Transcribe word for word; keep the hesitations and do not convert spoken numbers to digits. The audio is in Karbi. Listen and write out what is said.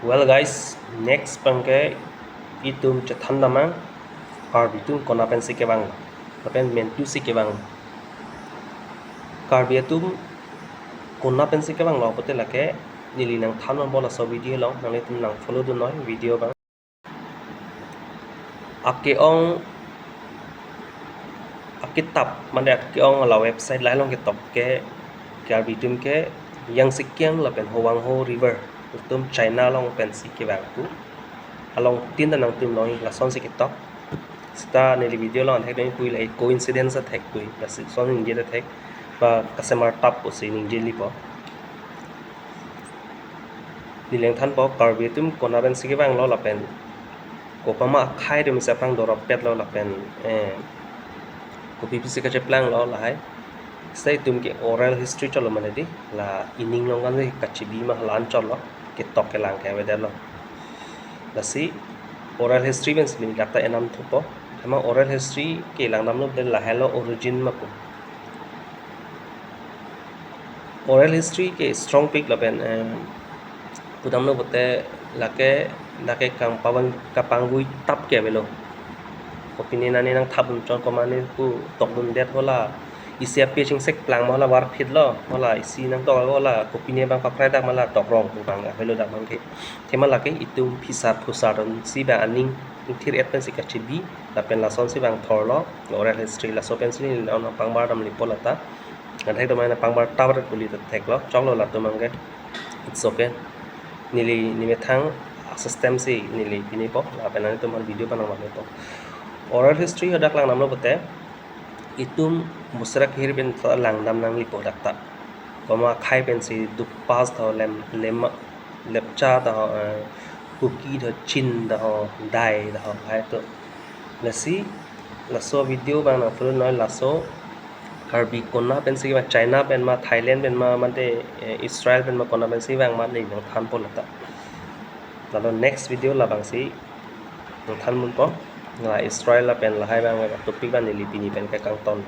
Well guys, next abangke itum chethan damnang, Karbi atum kona pensi kevang, lapen mentu si kevang. Karbi atum kona pensi kevanglo pulote lake neli nangthan ponpo laso video along, nanglitum nang follow dunnoi video abang. Ake-ong, akitap, mane ake-ong la website lahai along ketok ke, Karbi atum ke Yangtze Kiang lapen Howangho River atum China along pensi kevang pu along tin ta nangtum long lasonsi ketok. Seta neli video along thekdun pui, la coincidence thek pui, lason ningje thek, ba kasemar tap pusi ningje lipo. Neli nangthanpo Karbi atum kona pensi kevanglo lapen kopima akhai atum si aphrang doropetlo lapen, eh, kopi pusi kacheplanglo lahai. Seta itum ke oral history chotlo mane di, la ining along kan kachebi ma la-an chotlo, ketok kelang ke avedetlo. Lasi oral history pensi neli dak ta enam thupo. Athema oral history ke langdamlo pulote lahelo origin ma pu. Oral history ke strongpik lapen, em, pudamlo pulote lake, lake kangpavang, kapangvui tap ke avelo. Kopine nani nangthapdun chot, komane pu tokdundet, hala isi ape chingsek plang ma hala varphitlo, hala isi nangtok hala kopine abang paphrai dak ma la tokrong pu abang avelo dak abangke. Athema lake itum phisar phusar dunsi abang aning ingthir-et pensi kachebi, lapen lasonsi abang thorlo oral history, laso pensi neli nangpangbar dam lipo lata. Nang thekdun ma nangpangbar tap ret puli ta theklo, choklo latum abangke. It's okay. Neli nemethang system si neli pinipo, lapen nanglitum video abang nangvanpo. Oral history hadak langdamlo pulote itum Mosera kehir pen ta langdam nanglipo dak ta. Kopima akhai pensi Dukpas ta ho, Lem, Lema, Lepcha ta ho, eh, Kuki ta ho, Chin ta ho, Dai ta ho, hai to. Lasi laso video abang nang follow noi, laso Karbi kona pensi kevang, China pen ma, Thailand pen ma, mate, eh, Israel pen ma kona pensi vang ma neli nangthanpo lata. Lalu next video labangsi nangthan ponpo, la Israel lapen lahai abang topic abang neli pini pen ke kangton.